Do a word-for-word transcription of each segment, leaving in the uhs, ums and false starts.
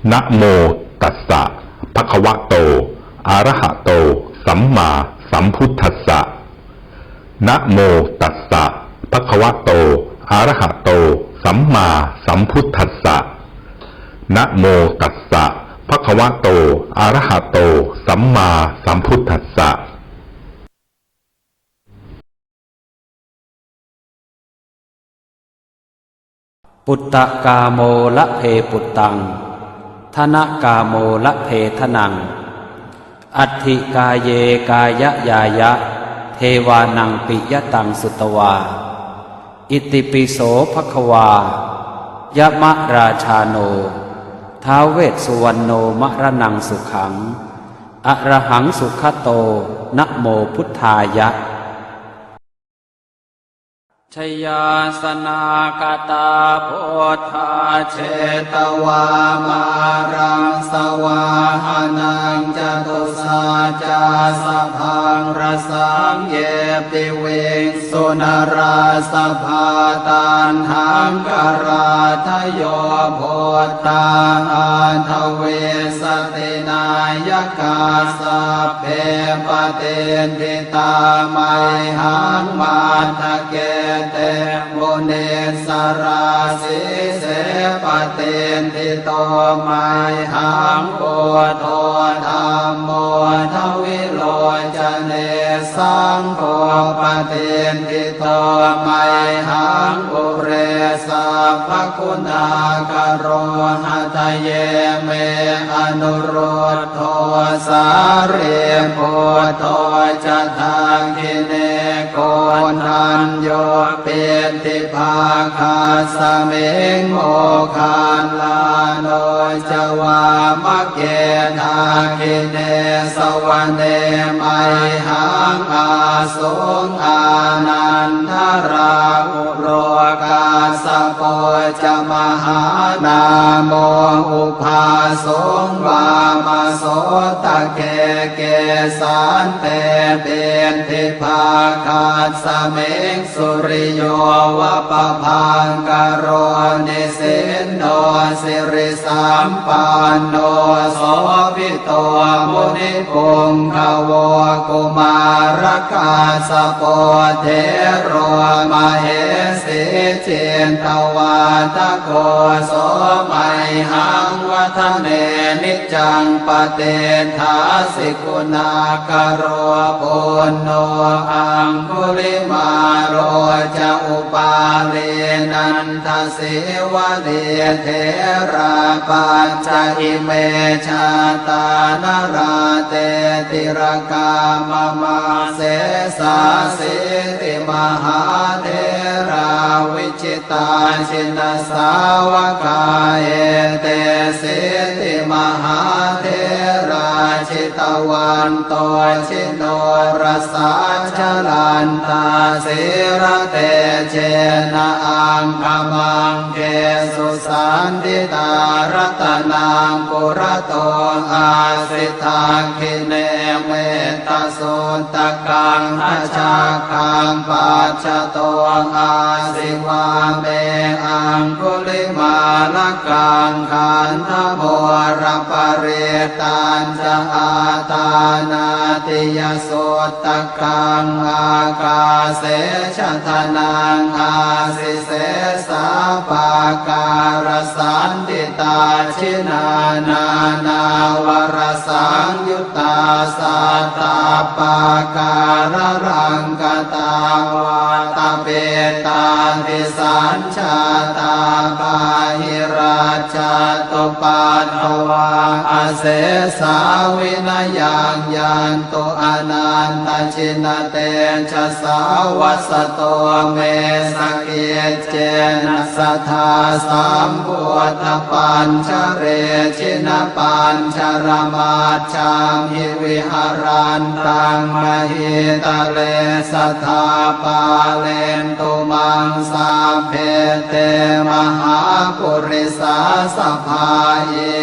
Namo tassa bhagavato arahato sammāsambuddhassa. Namo tassa bhagavato arahato sammāsambuddhassa. Namo tassa bhagavato arahato sammāsambuddhassa. Puttakāmo labhe puttaṃ, dhanakāmo labhe dhanaṃ. Atthi kāye kāyañāya, devānaṃ piyataṃ sutvā. Itipi so bhagavā yamarājāno ท้าว Vessuvaṇṇo, maraṇaṃ sukhaṃ, arahaṃ sugato, namo buddhāya. Jayāsanāgatā buddhā, jetvā māraṃ savāhanaṃ, catusaccāsabhaṃ rasaṃ, ye piviṃsu narāsabhā. Taṇhaṅkarādayo buddhā, aṭṭhavīsati nāyakā, sabbe patiṭṭhi tā mayhaṃ, matthake te munissarā. Sīse patiṭṭhito mayhaṃ, buddho dhammo dvilocane, saṅgho patiṭṭhito mayhaṃ, ure sabbaguṇākaro. Hadaye me anurud dho, sārīputto ca dakkhiṇe, koṇḍañño piṭṭhibhāgasmiṃ, moggallāno ca vāmake. Dakkhiṇe savane mayhaṃ, ā suṃ ānandarāhulo, kassapo ca mahānāmo, ubhāsuṃ vāmasotake. Kesante piṭṭhibhāgasmiṃ, suriyo va pabhaṅkaro, nisinno sirisampanno, sobhi to munipuṅgavo. Kumārakassapo thero, mahesī cittavādako, so mayhaṃ vadane niccaṃ, patiṭṭhāsi guṇākaro. Puṇṇo aṅgulimālo ca, upālī nanda sīvalī, therā pañca ime jātā, nalāṭe tilakā mama. Sesāsīti mahātherā, vijitā jinasāvakā, etesīti mahātherā, jitavanto ji norasā, jalantā sīlatejena, aṅgamaṅgesu saṇṭhitā. Ratanaṃ purato āsi, dakkhiṇe mettasuttakaṃ, dhajaggaṃ pacchato āsi, vāme aṅgulimālakaṃ. Khandhamoraparittañ ca, āṭānāṭiyasuttakaṃ, ākāse chadanaṃ āsi, sesā pākārasaṇṭhitā. Jinā nānāvarasaṃyuttā, sattappākāralaṅkatā, vātapittādisañ jātā, bāhirajjhattupaddavā, asesā vinayaṃ yantu, anantajinatejasā. Vasato me sakiccena, sadā sambuddhapañjare, jinapañjaramaj jhamhi, viharantaṃ mahītale, sadā pālentu maṃ sabbe te mahāpurisāsabhā.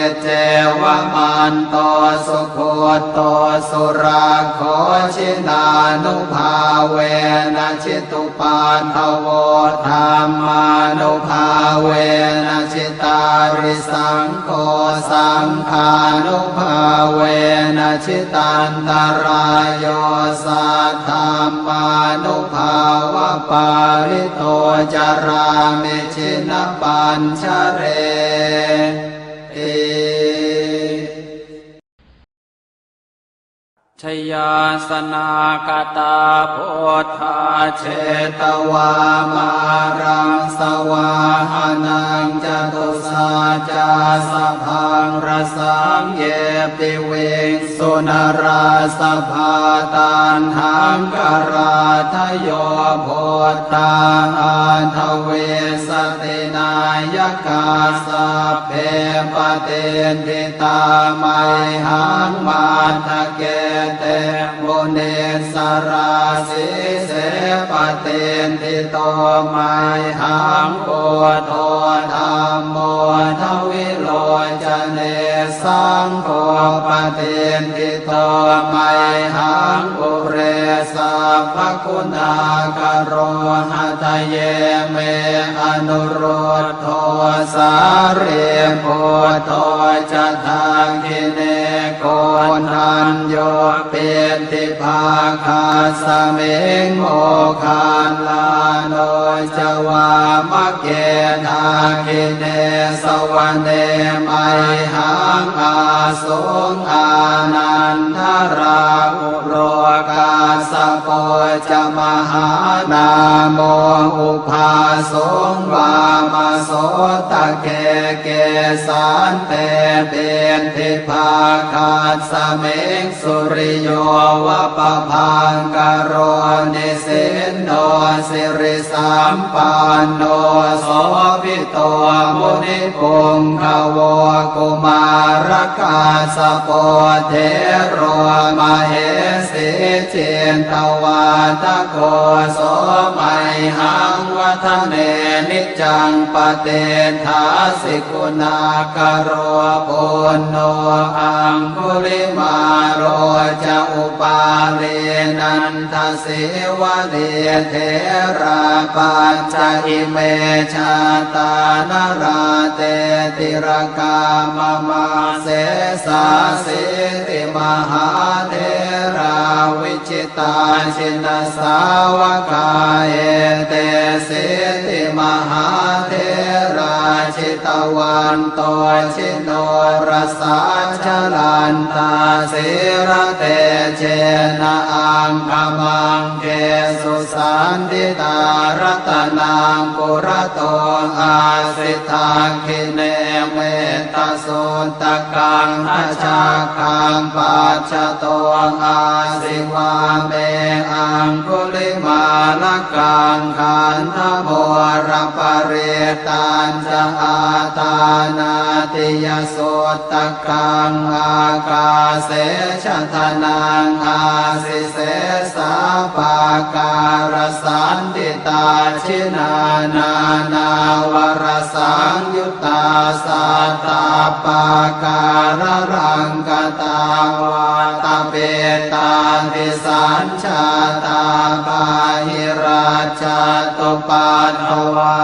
Iccevamanto sugutto surakkho, jinānubhāvena jitupaddavo, dhammānubhāvena jitārisaṅ gho, saṅghānubhāvena jitantarāyo, saddhammānubhāvapālito carāmi jinapañjareti. Jayāsanāgatā buddhā jetvā māraṃ savāhanaṃ, catusaccāsabhaṃ rasaṃ ye piviṃsu narāsabhā. Taṇhaṅkarādayo buddhā aṭṭhavīsati nāyakā, sabbe patiṭṭhi tā mayhaṃ matthake te munissarā. Sīse patiṭṭhito mayhaṃ buddho dhammo dvilocane, saṅgho patiṭṭhito mayhaṃ ure sabbaguṇākaro. Hadaye me anurud dho sārīputto ca dakkhiṇe, koṇḍañño piṭṭhibhāgasmiṃ moggallāno ca vāmake. Dakkhiṇe savane mayhaṃ āsuṃ ānandarāhu lo, kassapo ca mahānāmo ubhāsuṃ vāmasotake. Kesante piṭṭhibhāgasmiṃ suriyo va pabhaṅkaro, nisinno siri sampanno sobhito munipuṅgavo. Kumārakassapo thero mahesī cittavādako, so mayhaṃ vadane niccaṃ patiṭṭhāsi guṇākaro. Puṇṇo aṅgulimālo ca upālī nanda sīvalī, therā pañca ime jātā nalāṭe tilakā mama. Sesāsīti mahātherā vijitā jinasāvakā, etesīti mahātherā jitavanto ji norasā, jalantā sīlatejena aṅgamaṅgesu saṇṭhitā. Ratanaṃ purato āsi dakkhiṇe mettasuttakaṃ, dhajaggaṃ pacchato āsi vāme aṅgulimālakaṃ. Khandhamoraparittañ ca āṭānāṭiyasuttakaṃ, ākāse chadanaṃ āsi sesā pākārasaṇṭhitā. Jinā nānāvarasaṃyuttā sattappākāralaṅkatā, vātapittādisañ jātā bāhirajjhattupaddavā,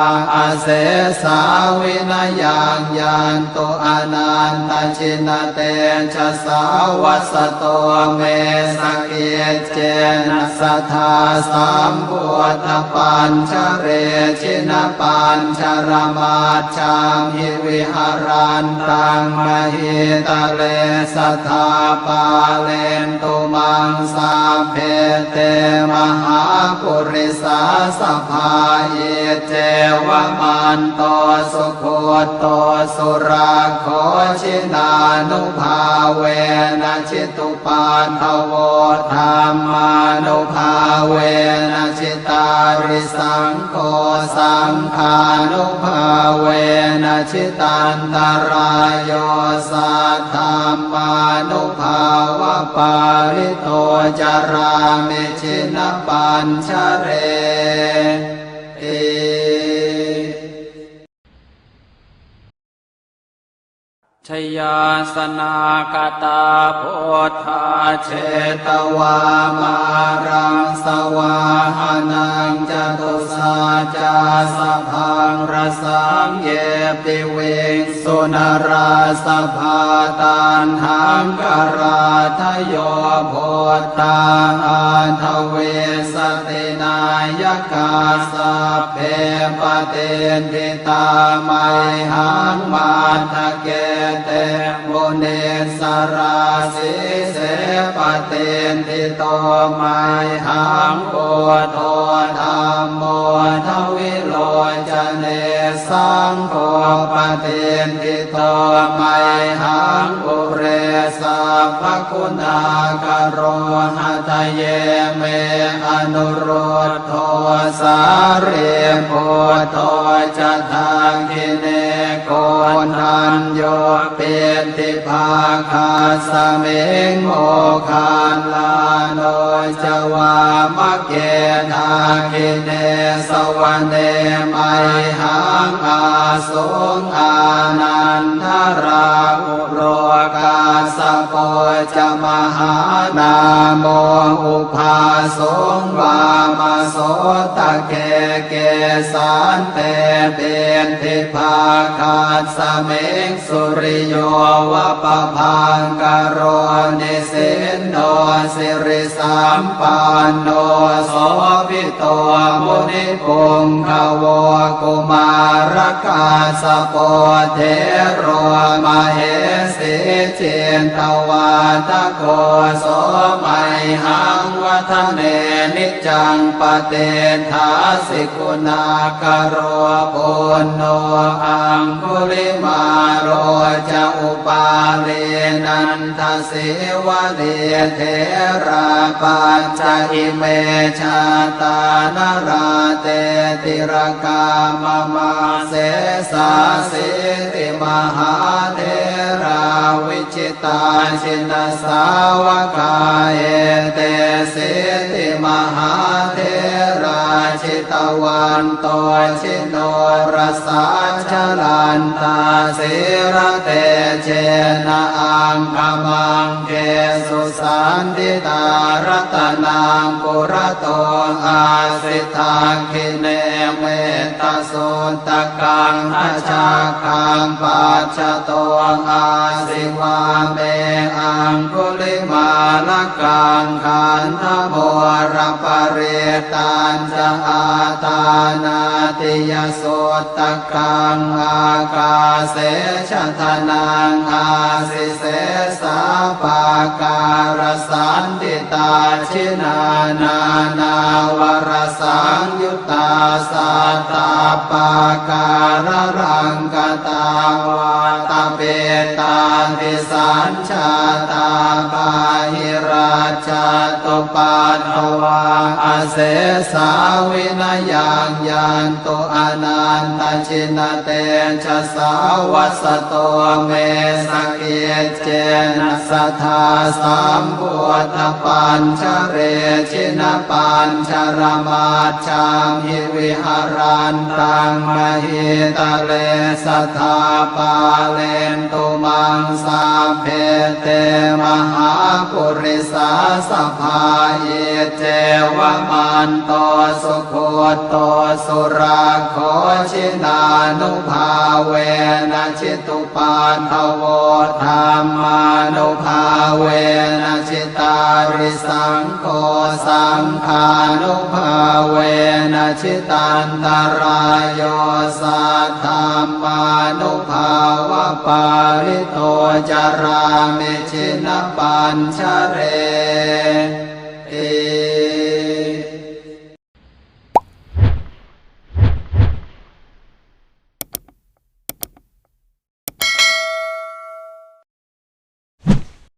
asesā vinayaṃ yantu anantajinatejasā. Vasato me sakiccena sadā sambuddhapañjare, jinapañjaramaj jhamhi viharantaṃ mahītale, sadā pālentu maṃ sabbe te mahāpurisāsabhā. Iccevamanto sugutto surakkho, jinānubhāvena jitu paddavo, dhammānubhāvena jitārisaṅgho, saṅghānubhāvena jitantarāyo, saddhammānubhāvapālito carāmi Jayāsanāgatā buddhā jetvā māraṃ savāhanaṃ, catusaccāsabhaṃ rasaṃ ye piviṃsu narāsabhā. Taṇhaṅkarādayo buddhā aṭṭhavīsati nāyakā, sabbe patiṭṭhi tā mayhaṃ matthake te munissarā. Sīse patiṭṭhito mayhaṃ buddho dhammo dvilocane, saṅgho patiṭṭhito mayhaṃ ure sabbaguṇākaro. Hadaye me anurud dho sārīputto ca dakkhiṇe, koṇḍañño piṭṭhibhāgasmiṃ moggallāno ca vāmake. Dakkhiṇe savane mayhaṃ āsuṃ ānandarāhu lo, kassapo ca mahānāmo ubhāsuṃ vāmasotake. Kesante piṭṭhibhāgasmiṃ suriyo va pabhaṅkaro, nisinno siri sampanno sobhito munipuṅgavo. Kumārakassapo thero mahesī cittavādako, so mayhaṃ vadane niccaṃ patiṭṭhāsi guṇākaro. Puṇṇo aṅgulimālo ca upālī nanda sīvalī, therā pañca ime jātā nalāṭe tilakā mama. Sesāsīti mahātherā vijitā jinasāvakā, etesīti mahātherā jitavanto ji norasā, jalantā sīlatejena aṅgamaṅgesu saṇṭhitā. Ratanaṃ purato āsi dakkhiṇe mettasuttakaṃ, dhajaggaṃ pacchato āsi vāme aṅgulimālakaṃ. Khandhamoraparittañ ca āṭānāṭiyasuttakaṃ, ākāse chadanaṃ āsi sesā pākārasaṇṭhitā. Jinā nānāvarasaṃyuttā sattappākāralaṅkatā, vātapittādisañ jātā bāhirajjhattupaddavā, asesā vinayaṃ yantu anantajinatejasā. Vasato me sakiccena sadā sambuddhapañjare, jinapañjaramaj jhamhi viharantaṃ mahītale, sadā pālentu maṃ sabbe te mahāpurisāsabhā. Iccevamanto sugutto surakkho, jinānubhāvena jitu paddavo, dhammānubhāvena jitārisaṅgho, saṅghānubhāvena jitantarāyo, saddhammānubhāvapālito carāmi jinapañjare.